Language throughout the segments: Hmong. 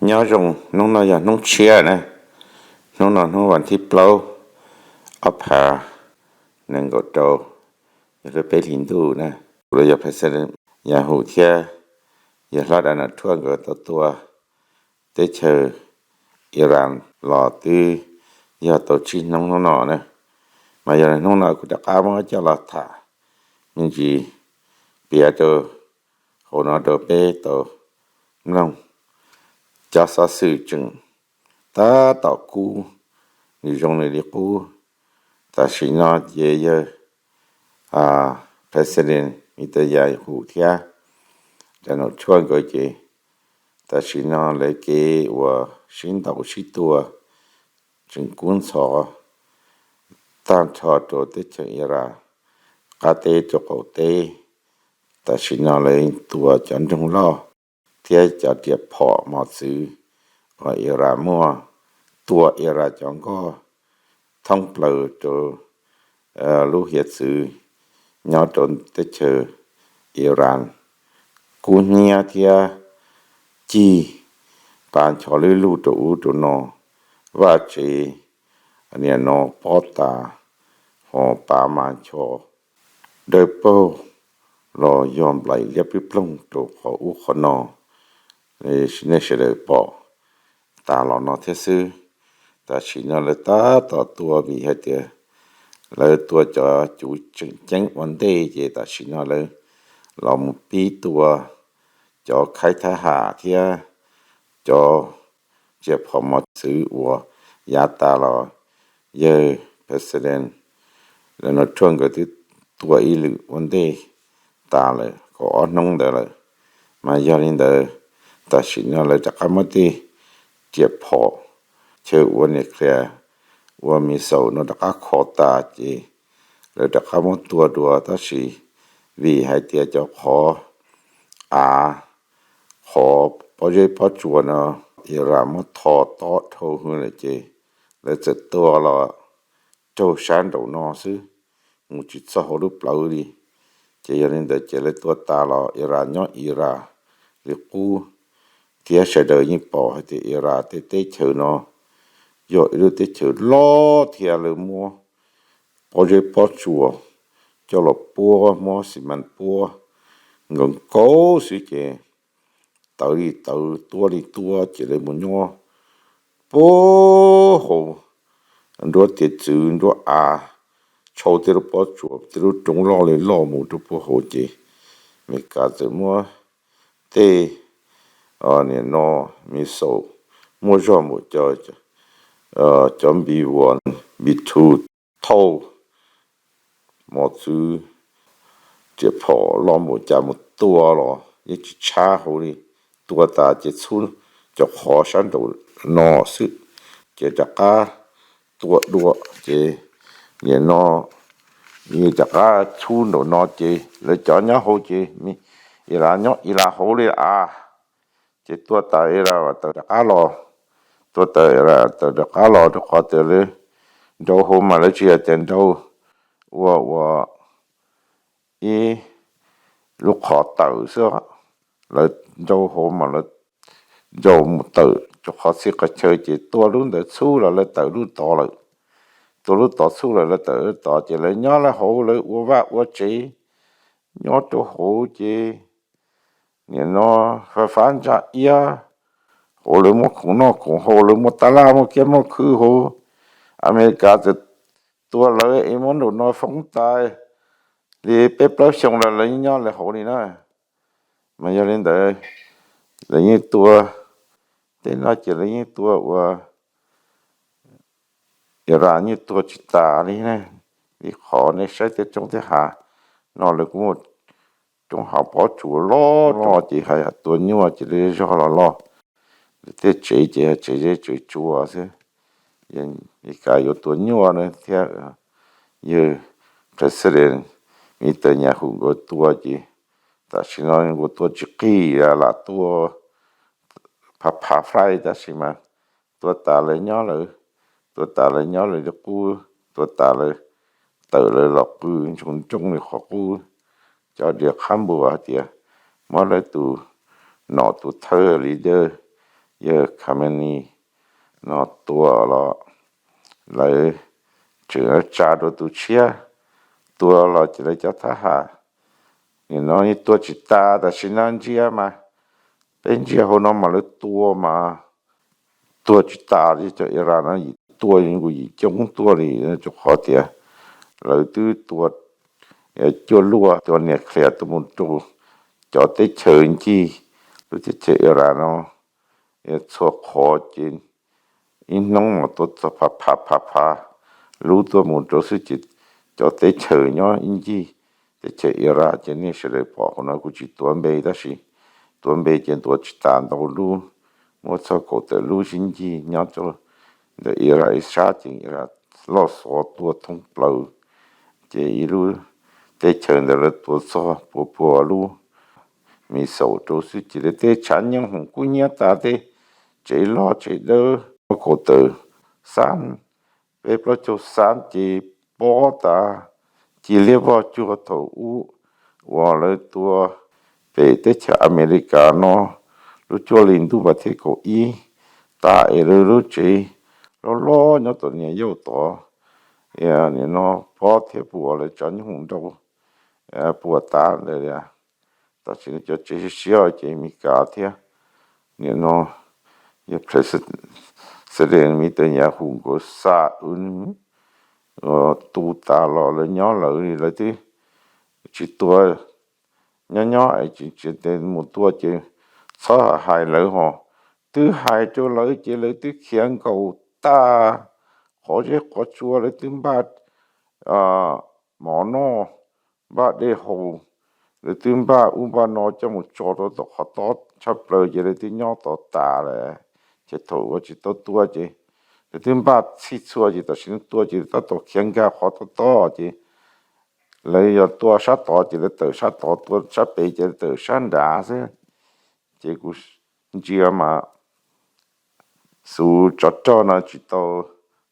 Nyob zoo, hnub no yog hnub tshiab na, hnub no hnub vas thib plaub, ob phav nees nkaum rau, yog lub peb hlis ntuj na. Kuv los yog President Netanyahu thiab yawg hlob Donald Trump nkawd tau tua teb chaws Iran los twb yog tau tsib hnub hnub no na. Mas yog li hnub no kuv rov qab muab coj los tham me ntsis piav rau hauv no rau peb tau mloog. Cov xov xwm tseem tab tom kub, nws zoo nws li qub. Tam sim no ces yawg President Netanyahu thiab Donald Trump nkawd ces tam sim no lawv kev uas sib ntaus sib tua tseem kub ntxhov tag nrho rau teb chaws Iran qab teb rau qaum teb. Tam sim no lawv tua cov nroog loj thiab cov riam phom mos txwv uas Iran muaj, tua Iran cov nkoj thoob plaws rau lub hiav txwv nyob rau teb chaws Iran, kub hnyiab thiab cig pa nchos lwb lug rau ub rau no, vaj tsev niam no pob tas, ho pa mas nchos dawb paug los yog nplaim liab pib ploog rau qhov ub qhov no. Nej sawv daws pom tas los no thiab xwb. Tam sim no lawv tab tom tua vim hais tias lawv tua cov cuv tseem ceeb ua ntej ces tam sim no lawv los mus pib tua cov khaib thab ham thiab cov riam phom mos txwv uas yav tas los yawg President Donald Trump nkawd twb tua ib lwm ua ntej tas lawm kaum ob hnub ntawd lawm. Mas yog li ntawd, tam sim no lawv rov qab muab tej riam phom chaw ua nuclear, ua missile no rov qab kho tas ces lawv rov qab muab tua dua, tab sis vim hais tias cov qhov av, qhov pob zeb pob tsuas no Iran muab tho tob dhau hwv lawm ces lawv txawm tua los raug sab nraum no xwb, mus tsis txog hauv lub plawv li. Ces yog li ntawd ces lawv tua tas los Iran nyob Iran li qub, thiab sawv daws yeej pom hais tias Iran tej teb chaws no yog ib lub teb chaws loj thiab lawv muab pob zeb pob tsuas coj los puab, muab xi mas puab nkaus nkaus xwb ces tawv li tawv, tuab li tuab, ces lawv mus nyob puag hauv nruab tiav txwv nruab av, tshau tej lub pob tsuas tej lub roob loj li loj mus rau puag hauv ces Amelikas txawm muab tej, nim no, missile muaj zog npaum cov B one, B two, thauj mos txwv riam phom loj npaum cas mus tua los yeej tsis tshab hauv li. Tua tas ces txhub cov qhov sab nraum no xwb, ces rov qab tua dua ces nim no rov qab txhub nraum no ces lawv cov nyob hauv ces Iran nyob Iran hauv li a. Ces tua tas Iran tawm rov qab los, tua tas Iran tawm rov qab los rau qhov tias lawv nrau hauv mas lawv tsis yog tias nrau ua ua ib lub qhov tawm xwb. Lawv nrau hauv mas lawv nrau mus tawm rau qhov txhia qhov chaw ces tua lub ntawd txhub los lawv tawm lub tod lawm. Tua lub tod txhub lawm lawv tawm lub tod ces lawv nyob lawv hauv lawv ua vaj ua tsev nyob rau hauv ces nim no fab fab ntsa iab hauv, lawv muaj khoom noj khoom haus, lawv muaj tab laj muaj kiab muaj khw hauv. Amelikas txawm tua lawv es muab nraum no foob tas li peb plaub xyoo los lawv nyob lawv hauv li na. Mas yog li ntawd lawv yeej tua, tej no ces lawv yeej tua ua Iran yeej tua tsis tas li ne. Li qhov nej saib tej roob tej hav no lawv kuj muaj roob hav pob tsuas loj loj ces hais tua nyuaj ces lawv zog los loj. Tej tsev ces tsev zeb tsev tsua xwb. Amelikas yuav tua nyuaj na thiab. Yawg President Netanyahu nkawd tua ces tam sim no nkawd tua tsis qig, lam tua phav phav flight tab sis mas tua tas lawv nyob lawv, tua tas lawv nyob lawv li qub, tua tas lawv tawm lawv los qw ntsoog nrooj li qhov qub. Cov diav qhab npua hais tias muab lawv tus nom tus thawj leader yawg Khamenei no tua los lawv tseem tsa dua tus tshiab tua los ces lawv cov thab ham nim no tua tsis tas tam sim no ntsia mas, peb ntsia hauv no mas lawv tua mas tua tsis tas li. Cov Iran no yim tua nkaus yim coob tuaj li, rau qhov tias lawv twb tua cuaj luaj tua niam qhias tuaj mus rau cov teb chaws ncig lub teb chaws Iran no txhua qhov ces ib hnub mas tua txog phav phav phav phav lub tuaj mus rau xwb ces cov teb chaws nyob ib ncig teb chaws Iran ces nej sawv daws pom hauv no kuv tsis tuav npe tab sis tuav npe ces tuav tsis tas ntau lub, muaj txog kaum tawm lub sib ncig nyob rau ntawm Iran ib sab ces Iran loj xov tua thoob plaws ces ib lub teb chaws ntawd lawv tua txog pua pua lub missile rau xwb ces lawv tej tshav nyooj hoom kub hnyiab tas, tej tsev loj tsev dawb kaum tawm xab peb plaub caug xab ces pob tas ci liab voj cuag thaum ub uas lawv tua pem teb chaws Amelikas no lub cuaj hli ntuj vas thib kaum ib tas es lawv lub tsev loj loj nyob tom niam yauj tod nim no pob thiab puas lawv tshav nyooj hoom nrau puas tas ntawd li. Tam sim no cov tsev siab siab ces Meskas thiab nim no yog President Netanyahu nkawd xa u tu tas los lawv nyob lawv li, lawv twb tsis tua nyob nyob es tsis tsis tes mus tua ces txhob hais lawv ho, twb hais rau lawv ces lawv twb khiav nkaus tag qhov zeb qhov tsua, lawv twb npaj mov noj, npaj dej haus, lawv twb npaj ub npaj no coj mus tso rau tom qhov tob tshaj plaws ces lawv twb nyob tod tas lawm. Ces thaum uas tsis tau tua ces lawv twb npaj txhij txhua ces tam sim no tua ces tab tom khiav nkag qhov tob tob ces lawv yog tua sab tod ces lawv tawm sab tod, tua sab pem ces lawv tawm sab nrad xwb. Ces kuv ntsia mas xu tsov rog no tsis tau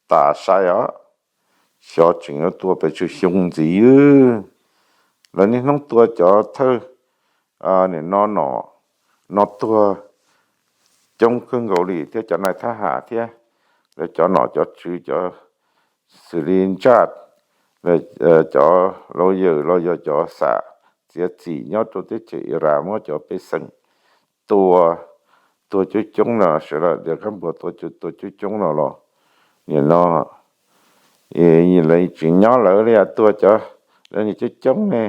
tas sai os, xyov tseem yuav tua pes tsawg xyoo ntxiv. Lawv niaj hnub tua cov thawj nim no nom no tuag coob kawg nkaus li thiab cov nais thab ham thiab lawv cov nom cov tswv cov xws li ntsaj cov lawyers los yog cov xam txiav txim nyob rau teb chaws Iran muab cov pej xeem tua, tua coob coob no sawv daws dias kab npua tua tua coob coob no los nim no lawv tseem nyob lawv li tua cov lawv niag coob coob ne.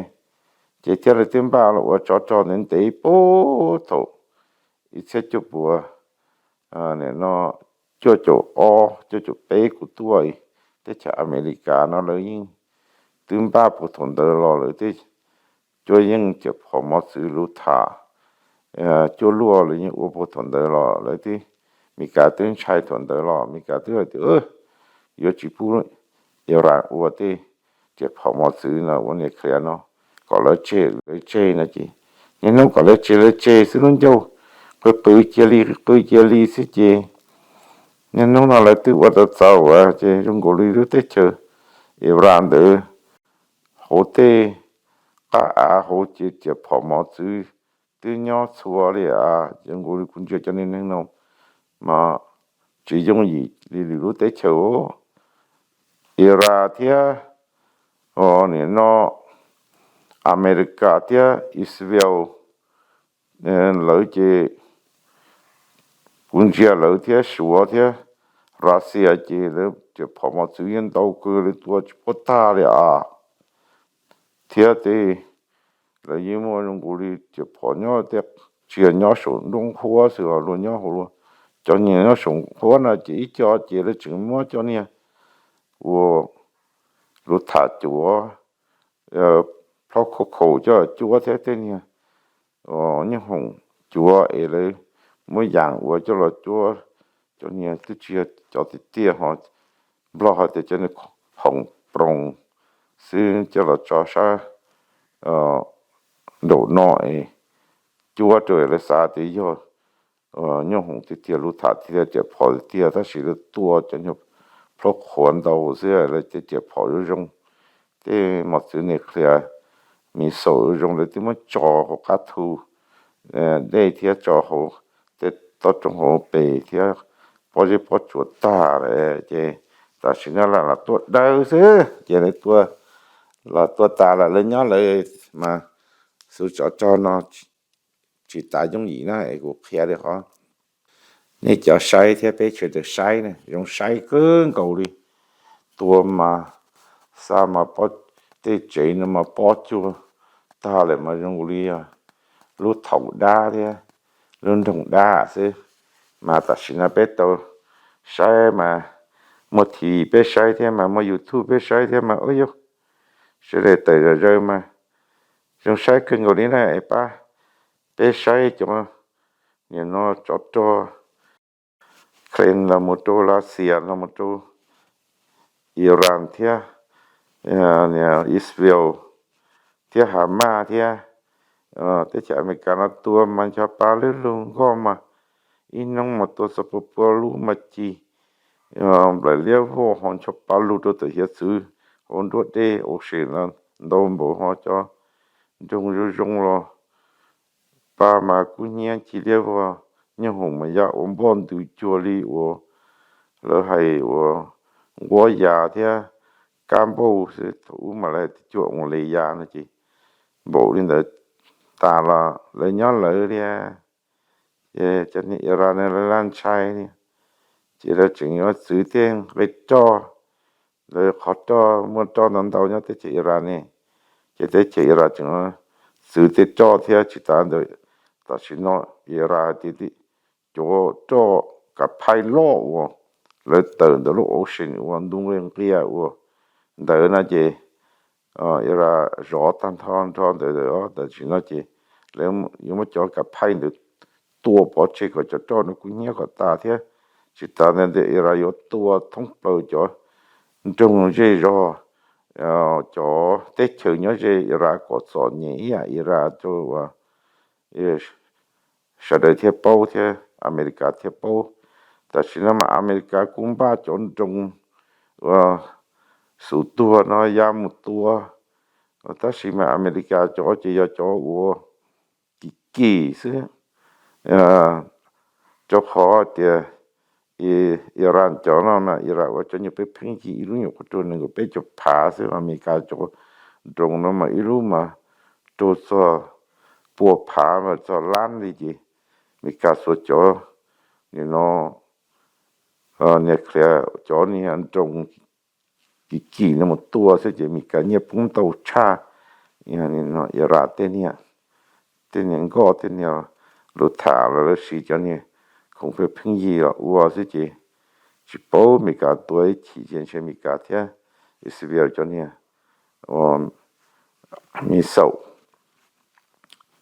Ces thiab lawv twb npaj los ua tsov rog ntev ntev puag thaum ib txhiab cuaj puas nim no cuaj caum ob cuaj caum peb kuv tuaj teb chaws Amelikas no lawv yeej twb npaj puag thaum ntawd los lawv twb cuaj yeej ciam phom mov txwv luv tham cuaj luaj lawv yeej ua puag thaum ntawd los lawv twb, Meskas twb ntshai thaum ntawd los Meskas twb hais tias yuav tsis pub Iran ua tej ciam phom mov txwv no ua niam qhia no kom lawv tseg lawv tseg no ces niaj hnub kom lawv tseg lawv tseg xwb lub ncauj qw qw cia li qw cia li xwb ces niaj hnub no lawv twb ua tau txaus ces zoo nkaus li lub teb chaws Iran ntawd hauv tej qab av hauv ces ciam phom mov txwv twb nyob txhua li as. Zoo nkaus li kuv ntsia cov niag neeg no mas tsis yooj yim li lwm lub teb chaws. Iran thiab nim no Amelikas thiab Israel lawv ces kuv ntsia lawv thiab Suav thiab Russia ces lawv ciam phom mos txwv yeej ntau kawg li tua tsis puab tag li as. Thiab tej lawv yeej muaj zoo nkaus li ciam phom nyob tej tsis yog nyob saum nruab nqhuab xwb os, luag nyob hauv luag cov niag nyob saum nqhuab no ces ib co ces lawv tseem muab cov niag ua luv tham cuav, plhaub khau khaum coj cuab thiab tej niag nyooj hoom cuav es lawv muab yas ua coj los cuab cov niag twb tsis yog cov tiag tiag ho, Nplog hais tias cov niag khoom proos xwb coj los tso sab nraum no es cuab rau lawv xav tias yog nyooj hoom tiag tiag, luv tham tiag tiag, ciam phom tiag tiag, tab sis lawv tua cov nyuag plhaub qhuav ntau xwb lawv tej ciam phom zoo zoo, tej mos txwv nuclear, missile zoo zoo lawv twb muab tso hauv qab thu dej thiab tso hauv tej toj roob hauv pes thiab pob zeb pob tsuas tag lawm ces tam sim no lam los tuaj dawb xwb ces lawv tuaj, los tuaj tas lawm lawv nyob lawv mas xu tsov rog no tsis tas yooj yim na es kuv qhia li qhov nej cov saib thiab peb sawv daws saib na zoo saib kawg nkaus li. Tua mas xa mas pob, tej tsev no mas pob cuag tag lawm mas zoo li lub thaum dab thiab lub nroog dab xwb. Mas tam sim no peb tau saib mas muaj T V peb saib thiab mas muaj YouTube peb saib thiab mas ua yog sawv daws tawm zom zaws mas zoo saib kawg nkaus li na es pab peb saib cov nim no tsov rog Ukraine los mus rau Lav Xias los mus rau Iran thiab Israel thiab Hamas thiab teb chaws Amelikas no tua mas ncho pa lwb lug nkoj mas ib hnub mas tua txog pua pua lub mas ci nplaim liab voj ho ncho pa lug rau tom hiav txwv hauv nruab dej ocean no ntau npaum ho cov nroog zoo zoo los pa mas kub hnyiab ci liab vog nyooj hoom mas ya ua npoj ntws cuag li uas lawv hais uas nquab ya thiab kab npauj xwb. Thaum ub mas lawv hais tias cuag ua li ya no ces npaum li ntawd tas los lawv nyob lawv li. Ces cov niag Iran ne lawv laj ntshai li, ces lawv tseem yuav txwv tej nqe roj, lawv qhov roj muaj roj ntau ntau nyob teb chaws Iran ne, ces teb chaws Iran tseem txwv tej roj thiab tsis tas ntawd. Tam sim no Iran tias cov roj kav phaij loj uas lawv tawm ntawm lub ocean uas ntu nqi nqia ua ntawd no ces Iran zov tag nrho nrho ntawd. Tam sim no ces lawv yuav muab cov kav phaij ntawd tua pov tseg kom cov roj no kub hnyiab kom tas thiab. Tsis tas ntawd Iran yuav tua thoob plaws cov nroog zej zog, cov teb chaws nyob ze Iran kom txom nyem ib yam Iran rau sawv daws thiaj paub thiab Amelikas thiaj paub. Tam sim no mas Amelikas kuj npaj cov nroog uas xub tuag no ya mus tua, tab sis mas Amelikas cov ces yog cov uas kim kim xwb, rau qhov tias Iran cov no mas Iran ua cov nyuag pheej pheej yig ib lub nyuam qhuav rau nees nkaum peb caug phav xwb, Amelikas cov nroog no mas ib lub mas rau txog pua phav mas txog lab li ces Amelikas xuas cov nim no niag cov niag nroog kim kim no mus tua xwb ces Amelikas nyiaj poob ntau tshaj Iran tej niag, tej niag nkoj tej niag lus tham los lawv siv cov niag khoom pheej pheej yig los ua xwb ces tsis paub Amelikas tua ib chim ces ntshe Amelikas thiab Israel cov niag ua missile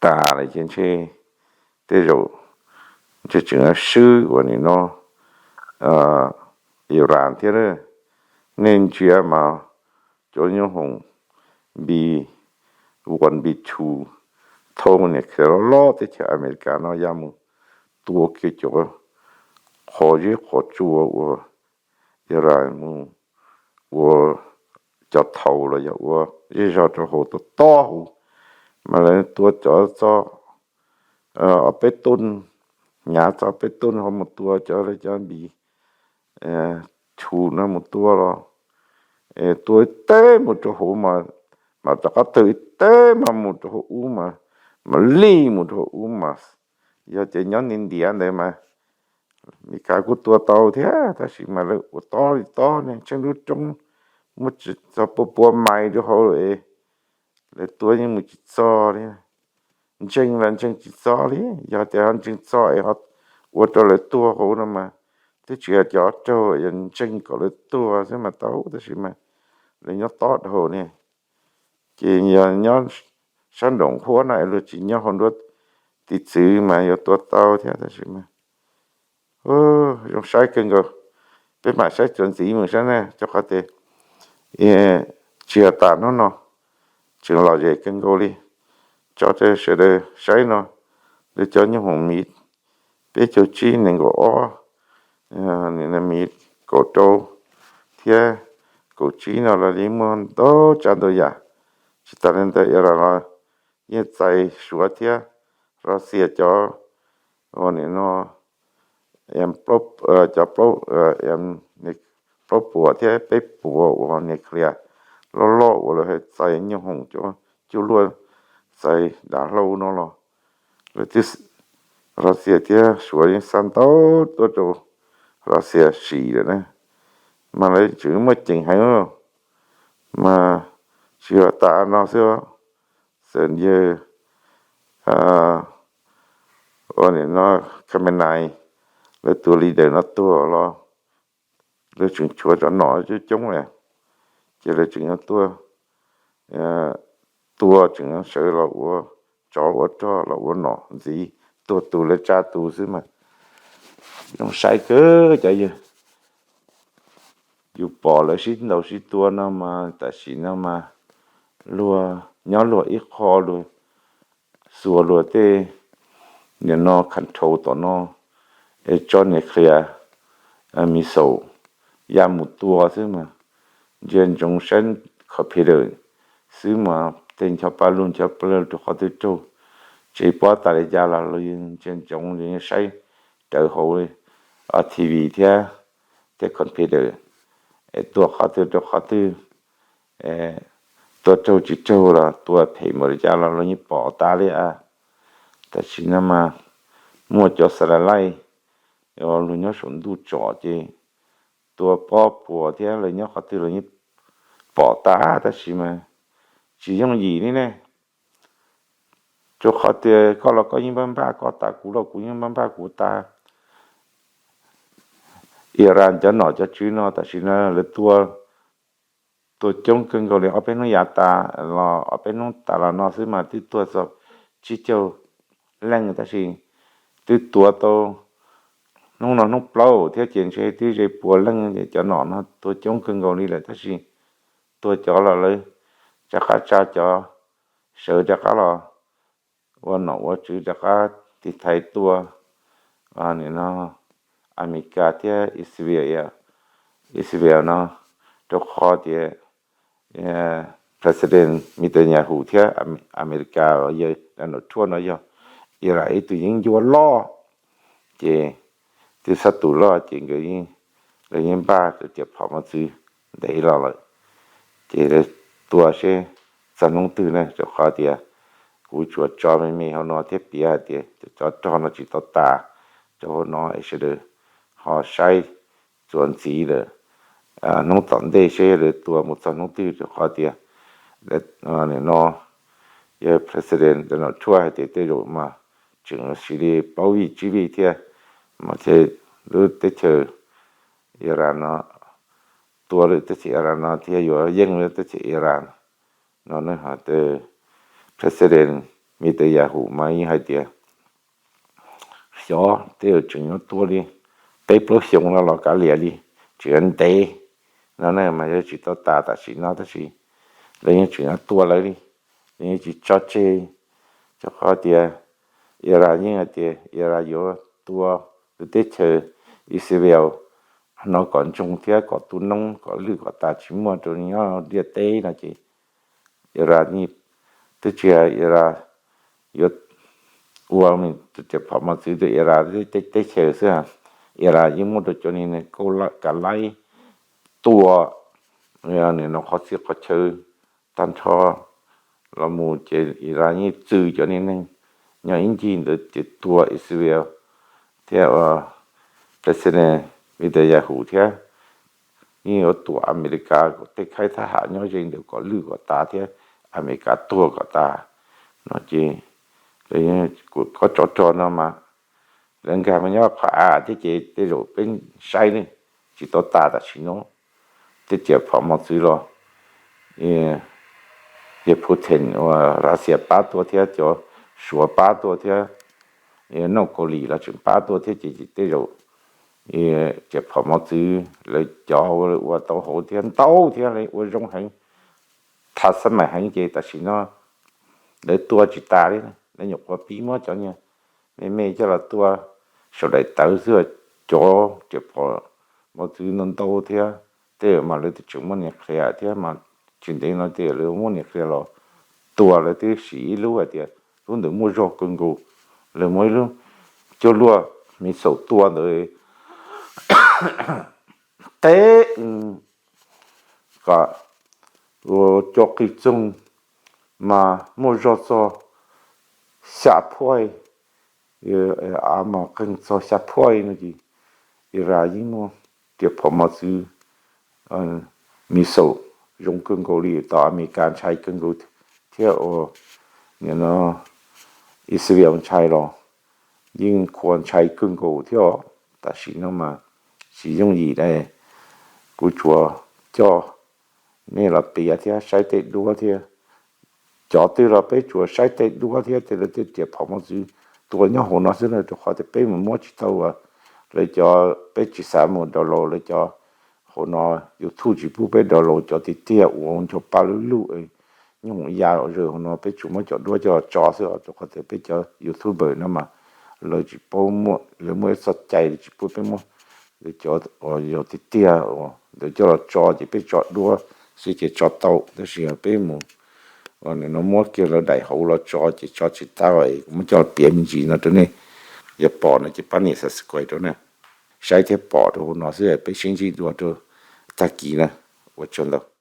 tas lawm ces ntshe tej zaum ntshe tseem swb uas nim no Iran thiab. Nej ntsia mas cov nyooj hoom B one B two thau niam khiav loj loj teb chaws Amelikas no ya mus tua kiag cov qhov zeb qhov tsua uas Iran mus ua cov thaum los yog ua zej zog rau hauv tob tob hauv, mas lawv tua cov txog ob peb tun, hnyav txog peb tun ho mus tua cov lawv cov B two no mus tua los tua ib teg mus rau hauv mas, mas rov qab tawg ib teg mas mus rau hauv ub mas, mas lij mus rau hauv ub mas, yog tias nyob ntiav ntiav ntawd mas Amelikas kuj tua tau thiab, tab sis mas lawv ua tob li tob ne, tsheej lub roob muaj tsis txog pua pua mais rau hauv lawm, lawv tua yeej mus tsis txog li. Ntseeg los ntseeg tsis txog li, yog tias ho ntseeg txog es ho ua rau lawv tuag hauv no mas twb tsis yog cov raug, yog ntseeg kom lawv tuag xwb mas tau, tab sis mas lawv nyob tob dhau ne. Ces yog nyob sab nraum qhuab no es luag tsis nyob hauv nruab tiv txwv mas yuav tua tau thiab, tab sis mas zoo saib kawg nkaus. Peb mam saib txuas ntxiv mus saib na, rau qhov tias tsis yog tas hnub no, tseem lom zem kawg nkaus li. Tso rau sawv daws saib no, lawv cov nyooj hoom miv peb caug tsib nees nkaum ob, miv kaum rau thiab kaum tsib no los li muaj ntau tsav ntau yam. Tsis tas li ntawd Iran los yeej txais Suav thiab Russia cov ua nim no cov plaub puas thiab peb puas uas nuclear loj loj uas lawv txais nyoob hoom cov cuaj luaj txais dav hlau no los lawv twb, Russia thiab Suav yeej xa ntau tuaj rau Russia sim lawm na. Mas lawv tseem muaj ceem heev, mas tsis yog tas no xwb, txawm yawg ua nim no Khamenei, lawv tus leader no tuag los lawv tseem tshuav cov nom coob coob lawm, ces lawv tseem tuaj, tua tseem sawv los ua tsov ua rog los ua nom ntxiv, tuag tus lawv tsa tus xwb mas. Zoo saib kawg cov yawg, yus pom lawv sib ntaus sib tua no mas tam sim no mas luag nyob luag ib qho, luag xuas luag tej nim no control tom no es tso nuclear missile ya mus tua xwb mas. Ntsia ntsoov saib computer xwb mas tej ncho pa lug ncho pa lug rau qhov twg raug, tsis paub tas li cas los ntsia ntsoov saib rawv hauv TV thiab, thiab computer es tua qhov twg rau qhov twg, tua raug tsis raug los tua phem npaum li cas los luag yeej pom tas li a. Tam sim no mas muaj cov satellite luag nyob saum ntuj tsom ces tua pob puas thiab lawv nyob qhov twg los yeej pom tas, tab sis mas tsis yooj yim li ne. Rau qhov tias koj los koj yeej npaj npaj koj tas, kuv los kuv yeej npaj npaj kuv tas. Iran cov nom cov tswv no tam sim no lawv tua, tua coob kawg nkaus li, ob peb hnub yav tas los ob peb hnub tas los no xwb mas twb tuag txog tsib caug leej, tab sis twb tua tau hnub no hnub plaub thiab ces ntshe twb ze pua leej, cov nom no tuag coob kawg nkaus li lawm, tab sis tuag cov los lawv rov qab tsa cov sawv rov qab los ua nom ua tswv rov qab tiv thaiv tua nim no Amelikas thiab Israel, Israel no, rau qhov tias President Netanyahu thiab Amelikas los yog Donald Trump no yog Iran ib tug yeeb ncuab loj, ces twb sab tus loj ces nkawd, lawv yeej npaj rau tias phom mos txwv ntev los lawm, ces lawv tua seb txog hnub twg na, rau qhov tias kuv tsuas tso me me hauv no thiab piav hais tias cov tsov rog no tsis tau tas rau hauv no es sawv daws ho saib txuas ntxiv lawm hnub tom ntej seb lawv tua mus txog hnub twg, rau qhov tias nim no yog President Donald Trump hais tias tej zaum mas tseem sis li plaub vij tsib vij thiab mas thiaj lub teb chaws Iran no, tua lub teb chaws Iran no thiaj yuav yeej lub teb chaws Iran no ne. Ho tus President Netanyahu mas yeej hais tias xyov tej zaum tseem yuav tua li peb plaub xyoos no los kav liam li, tseem yuav ntev no ne, mas yog tsis tau tas tam sim no tab sis lawv yeej tseem yuav tua lawv li, lawv yeej tsis tso tseg, rau qhov tias Iran yeej hais tias Iran yuav tua lub teb chaws Israel no kom ntsoog thiab kom tu noob kom lwj kom tas tsis muaj rau nyob ntiaj teb no ces Iran twb tsis hais Iran yuav ua tias phom mos txwv rau Iran teb chaws xwb, Iran yeej muaj rau cov niag neeg kav laib tua nim no qhov txhia qhov chaw tag nrho los mus ces Iran yeej txwv cov niag neeg nyob ib ncig ntawd ces tua Israel thiab President Netanyahu thiab yeej yuav tua Amelikas kom tej khaib thab ham nyob ze ntawd kom lwj kom tas thiab Amelikas tuag kom tas no ces lawv, kob tsov rog no mas lawv nkag mus nyob qhov av thiab ces tej zaum peb saib ne, tsis tau tas tam sim no. Tej tias phom mos txwv los yog Putin uas Russia pab tuaj thiab cov Suav pab tuaj thiab, North Korea los tseem pab tuaj thiab ces tej zaum tias phom mos txwv lawv cov ua tau hauv thiab ntau thiab lawv ua zoo heev, thaj xab mais heev ces tam sim no lawv tua tsis tas li. Lawv nyuam qhuav pib muab cov niag me me coj los tua saum daim tawv xwb, cov tias phom mos txwv ntau ntau thiab tej mas lawv twb tseem muaj niag qhia thiab mas tsis ntev no ces lawv muab niag qhia los tua, lawv twb sim ib lub hais tias lub ntawd muaj zog kawg nkaus, lawv muab ib lub cuaj luaj missile tua ntawd teb kom ua cov qis txoog mas muaj zog txog xya phuaj, av mas qeeg txog xya phuaj no ces Iran yeej muaj riam phom mos txwv missile zoo kawg nkaus li tau Amelikas ntshai kawg nkaus thiab uas nim no Israel ntshai los yeej qhuas ntshai kawg nkaus thiab os. Tam sim no mas tsis yooj yim li, kuv tsuas coj nej los piav thiab saib tej duab thiab. Cov twg los peb tsuas saib tej duab thiab tej lawv tej riam phom mos txwv tua nyob hauv no xwb na, rau qhov tias peb mus muab tsis tau lawv cov, peb tsis xav mus download lawv cov hauv no. YouTube tsis pub peb download cov tiag tiag uas ncho pa lub lub nyooj ya los zaws hauv no, peb tsuas muab cov duab coj los tso xwb os, rau qhov tias peb cov YouTuber no mas lawv tsis paub, lawv muaj ib txoj cai tsis pub peb muab lawv cov uas yog tiag tiag uas ntawd coj los tso ces peb tso duab xwb ces tso tau, tab sis peb mus no muab kiag lawv daim hauv los tso ces tso tsis tau, kuv muab coj los piav me ntsis no rau nej. Yog pom no ces pab nias subscribe rau na, saib thiab pom rau hauv no xwb, peb sib ntsib dua rau tag kis na, ua tsaug ntau.